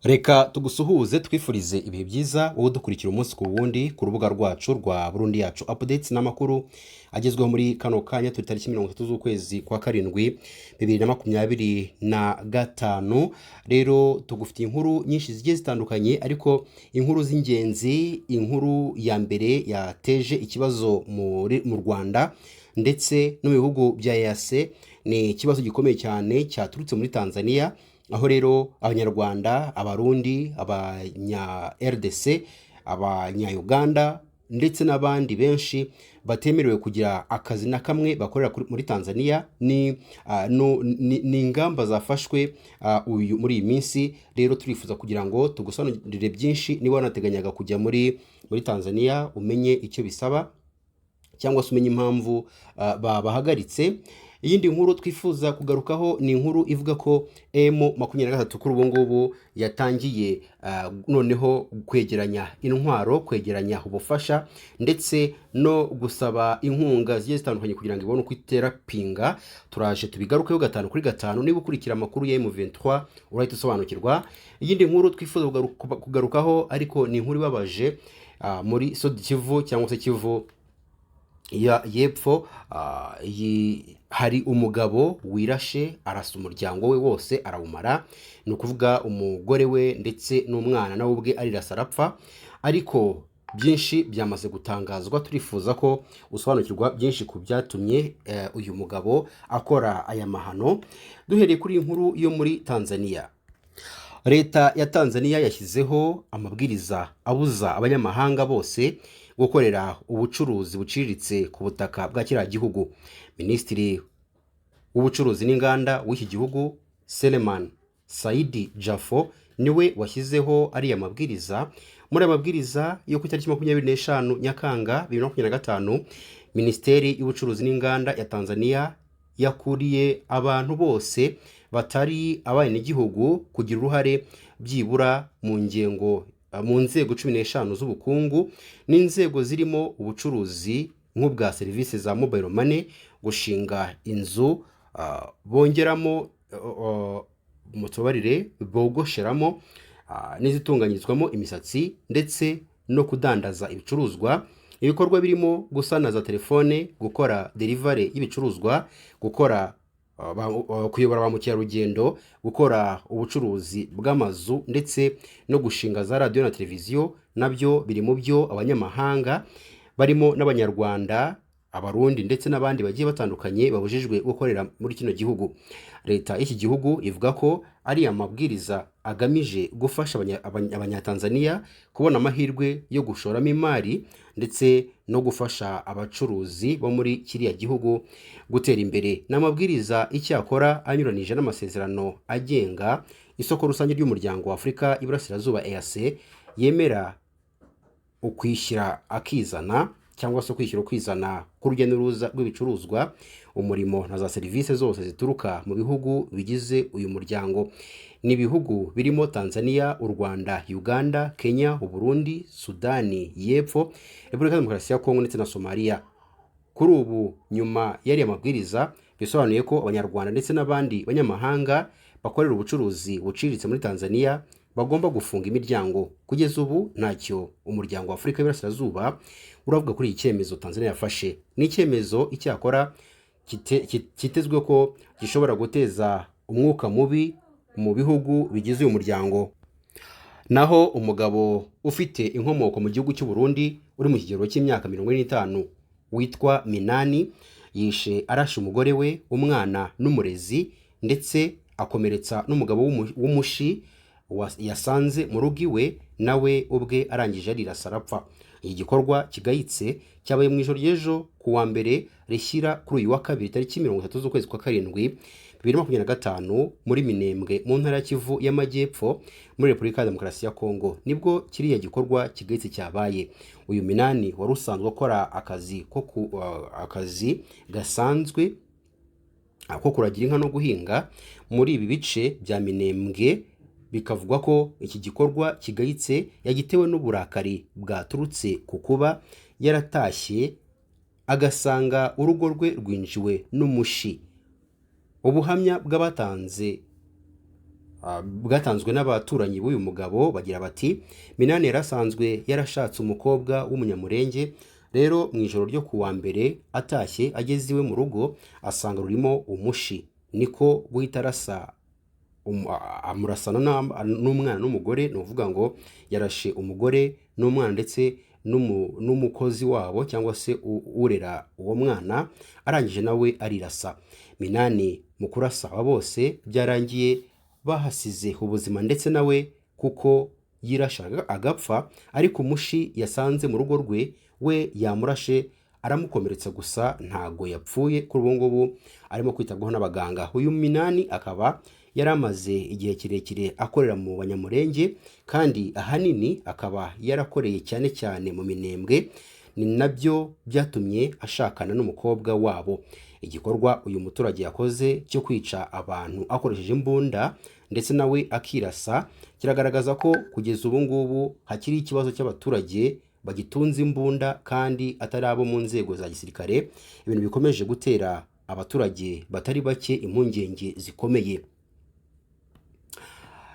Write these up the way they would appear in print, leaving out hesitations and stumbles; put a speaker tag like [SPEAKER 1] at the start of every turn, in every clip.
[SPEAKER 1] Reka tugusuhuze, twifurize ibihe byiza wowe udukurikira umunsi ku wundi ku rubuga rwacu rwa Burundi Yacu Updates n'amakuru agezweho muri kano kanya. Turi tariki 30 z'ukwezi kwa karindwi 2025. Rero tugufitiye inkuru nyinshi zigiye zitandukanye, ariko inkuru z'ingenzi: inkuru ya mbere yateje ikibazo mu Rwanda ndetse no mu bihugu bya EAC ni ikibazo gikomeye cyane cyaturutse muri Tanzania, aho rero Abanyarwanda, Abarundi, Abanya RDC, Abanya-Uganda ndetse n'abandi benshi batemerewe kugira akazi na kamwe bakorera muri Tanzania. Ni, ah, no, ni, ni ingamba zafashwe uyu muri iyi minsi. Rero turifuza kugira ngo tugusobanurire byinshi. Niba wanateganyaga kujya muri Tanzania, umenye icyo bisaba cyangwa se umenye impamvu babahagaritse. Iyindi nkuru twifuza kugarukaho ni inkuru ivuga ko M23 kuri ubu ngubu yatangiye noneho kwegeranya intwaro, kwegeranya ubufasha ndetse no gusaba inkunga zigiye zitandukanye kugira ngo ibone uko itera Pinga. Turaje tubigarukeho gatanu kuri gatanu. Niba ukurikira amakuru ya M23, urahita usobanukirwa. Iyindi nkuru twifuza kugarukaho, ariko ni inkuru ibabaje, muri Sud Kivu cyangwa se Kivu ya y'Epfo, hari umugabo wirashe, arasa umuryango we wose arawumara. Ni ukuvuga umugore we ndetse n'umwana, nawe ubwe arirasa arapfa. Ariko byinshi byamaze gutangazwa, turifuza ko usobanukirwa byinshi ku byatumye uyu mugabo akora aya mahano. Duhereye kuri iyi nkuru yo muri Tanzania, Leta ya Tanzania yashyizeho amabwiriza abuza abanyamahanga bose gukorera ubucuruzi buciriritse ku butaka bwa kiriya gihugu. Minisitiri w'Ubucuruzi n'Inganda w'iki gihugu, Seleman Saidi Jafo, niwe washyizeho ariya mabwiriza. Muri aya mabwiriza yo ku itariki 25 Nyakanga 2025, Minisiteri y'Ubucuruzi n'Inganda ya Tanzania yakuriye abantu bose batari abenegihugu kugira uruhare byibura mu nzego 15 z'ubukungu, n'inzego zirimo ubucuruzi nk'ubwa serivisi za mobile money, gushinga inzu bongeramo, mutubarire, bogosheramo n'izitunganyirizwamo imisatsi, ndetse no kudandaza ibicuruzwa, ibikorwa birimo gusana za telefone, gukora delivery y'ibicuruzwa, gukora kuyobora ba mukerarugendo, gukora ubucuruzi bw'amazu ndetse no gushinga za radiyo na televiziyo, nabyo biri mu byo abanyamahanga barimo n'Abanyarwanda, Abarundi ndetse n'abandi bagiye batandukanye babujijwe gukorera muri kino gihugu. Leta y'iki gihugu ivuga ko ari amabwiriza agamije gufasha Abanyatanzaniya kubona amahirwe yo gushoramo imari ndetse no gufasha abacuruzi bo muri kiriya gihugu gutera imbere. Ni amabwiriza icyakora anyuranije n'amasezerano agenga isoko rusange ry'Umuryango wa Afurika y'Iburasirazuba, EAC, yemera ukwishyira akizana cyangwa se kwishyura ukwizana k'urujya n'uruza rw'ibicuruzwa, umurimo na za serivisi zose zituruka mu bihugu bigize uyu muryango. Ni ibihugu birimo Tanzania, u Rwanda, Uganda, Kenya, Uburundi, Sudani y'Epfo, Repubulika ya Demokarasi ya Kongo ndetse na Somaliya. Kuri ubu, nyuma y'ariya mabwiriza, bisobanuye ko Abanyarwanda ndetse n'abandi banyamahanga bakorera ubucuruzi buciriritse muri Tanzania bagomba gufunga imiryango. Kugeza ubu ntacyo Umuryango wa Afurika y'Iburasirazuba uravuga kuri iki cyemezo Tanzania yafashe. Ni icyemezo icyakora kitezwe ko gishobora guteza umwuka mubi mu bihugu bigize uyu muryango. Naho umugabo ufite inkomoko mu gihugu cy'u Burundi uri mu kigero cy'imyaka 45 witwa Minani yishe arashe umugore we, umwana n'umurezi, ndetse akomeretsa n'umugabo w'umushi yasanze mu rugo iwe, nawe ubwe arangije arirasa arapfa. Iki gikorwa kigayitse cyabaye mu ijoro ry'ejo ku wa mbere rishyira kuri uyu wa kabiri, tariki 30 z'ukwezi kwa karindwi 2025, muri Minembwe mu ntara ya Kivu y'Amajyepfo muri Repubulika ya Demokarasi ya Kongo, nibwo kiriya gikorwa kigayitse cyabaye. Uyu Minani wari usanzwe akora akazi gasanzwe ko kuragira inka no guhinga muri ibi bice bya Minembwe, bikavugwa ko iki gikorwa kigayitse yagitewe n'uburakari bwaturutse ku kuba yaratashye agasanga urugo rwe rwinjiwe n'umushi. Ubuhamya bw'abatanze bwatanzwe n'abaturanyi b'uyu mugabo bagira bati: "Minani yarasanzwe yarashatse umukobwa w'umunyamurenge. Rero mu ijoro ryo ku wa mbere atashye ageze iwe mu rugo asanga rurimo umushi, niko guhita arasa amurasana n'umwana n'umugore." Ni ukuvuga ngo yarashe umugore n'umwana ndetse n'umukozi wabo cyangwa se urera uwo mwana, arangije nawe arirasa. Minani mu kurasa aba bose byarangiye bahasize ubuzima, ndetse nawe kuko yirashaga agapfa, ariko umushi yasanze mu rugo rwe we yamurashe aramukomeretsa gusa ntago yapfuye. Kuri ubu ngubu arimo kwitabwaho n'abaganga. Uyu Minani akaba yari amaze igihe kirekire akorera mu Banyamurenge, kandi ahanini akaba yarakoreye cyane cyane mu Minembwe, ni nabyo byatumye ashakana n'umukobwa wabo. Igikorwa uyu muturage yakoze cyo kwica abantu akoresheje imbunda ndetse nawe akirasa kiragaragaza ko kugeza ubu ngubu hakiri ikibazo cy'abaturage bagitunze imbunda kandi atari abo mu nzego za gisirikare, ibintu bikomeje gutera abaturage batari bake impungenge zikomeye.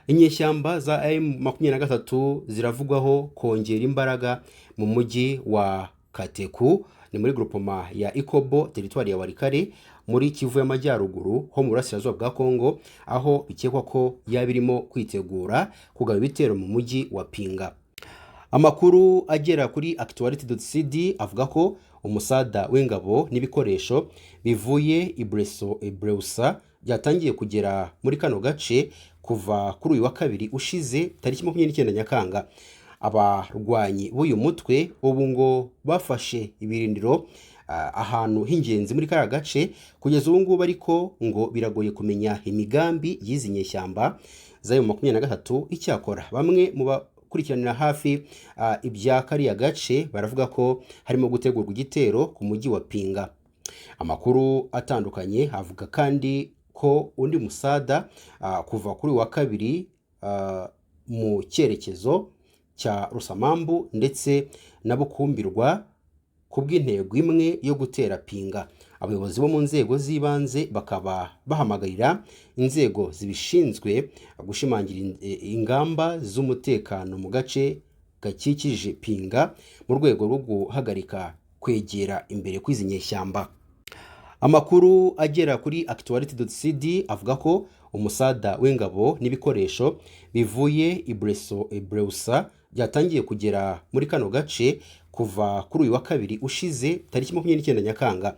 [SPEAKER 1] Inyeshyamba za M23 ziravugwaho kongera imbaraga mu mujyi wa Kateku, ni muri grupoma ya Ikobo, teritwari ya Walikale, muri Kivu y'Amajyaruguru ho mu burasirazuba bwa Kongo, aho bikekwa ko yaba irimo kwitegura kugaba ibitero mu mujyi wa Pinga. Amakuru agera kuri actuality.cd avuga ko umusada w'ingabo n'ibikoresho bivuye i Breusa byatangiye kugera muri kano gace kuva kuri uyu wa kabiri ushize tariki 29 Nyakanga. Abarwanyi b'uyu mutwe ubu ngo bafashe ibirindiro ahantu h'ingenzi muri kariya gace kugeza ubu ngubu, ariko ngo biragoye kumenya imigambi y'izi nyeshyamba z'ayo 23. Icyakora bamwe mu bakurikiranira hafi ibya kariya gace baravuga ko harimo gutegurwa igitero ku mujyi wa Pinga. Amakuru atandukanye avuga kandi ko undi musada kuva kuri uyu wa kabiri mu cyerekezo cya Rusamambu ndetse na Bukumbirwa ku bw'intego imwe yo gutera Pinga. Abayobozi bo mu nzego z'ibanze bakaba bahamagarira inzego zibishinzwe gushimangira ingamba z'umutekano mu gace gakikije Pinga mu rwego rwo guhagarika kwegera imbere kw'izi nyeshyamba. Amakuru agera kuri actuality.cd avuga ko umusada w'ingabo n'ibikoresho bivuye i Breusa byatangiye kugera muri kano gace kuva kuri uyu wa kabiri ushize tariki 29 Nyakanga.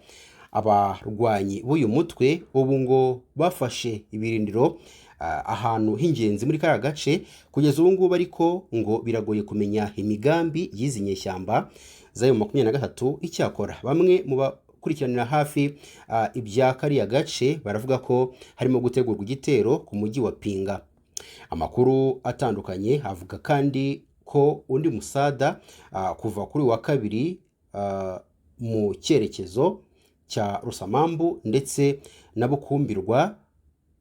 [SPEAKER 1] Abarwanyi b'uyu mutwe ubu ngo bafashe ibirindiro ahantu h'ingenzi muri kariya gace kugeza ubu ngubu, ariko ngo biragoye kumenya imigambi y'izi nyeshyamba z'ayo 23. Icyakora bamwe mu bakurikiranira hafi ibya kariya gace baravuga ko harimo gutegurwa igitero ku mujyi wa Pinga. Amakuru atandukanye avuga kandi ko undi musada kuva kuri uyu wa kabiri mu cyerekezo cya Rusamambu ndetse na Bukumbirwa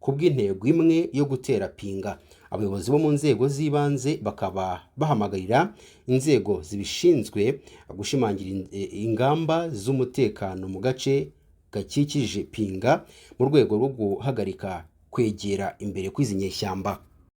[SPEAKER 1] ku bw'intego imwe yo gutera Pinga. Abayobozi bo mu nzego z'ibanze bakaba bahamagarira inzego zibishinzwe gushimangira ingamba z'umutekano mu gace gakikije Pinga mu rwego rwo guhagarika kwegera imbere kw'izi nyeshyamba.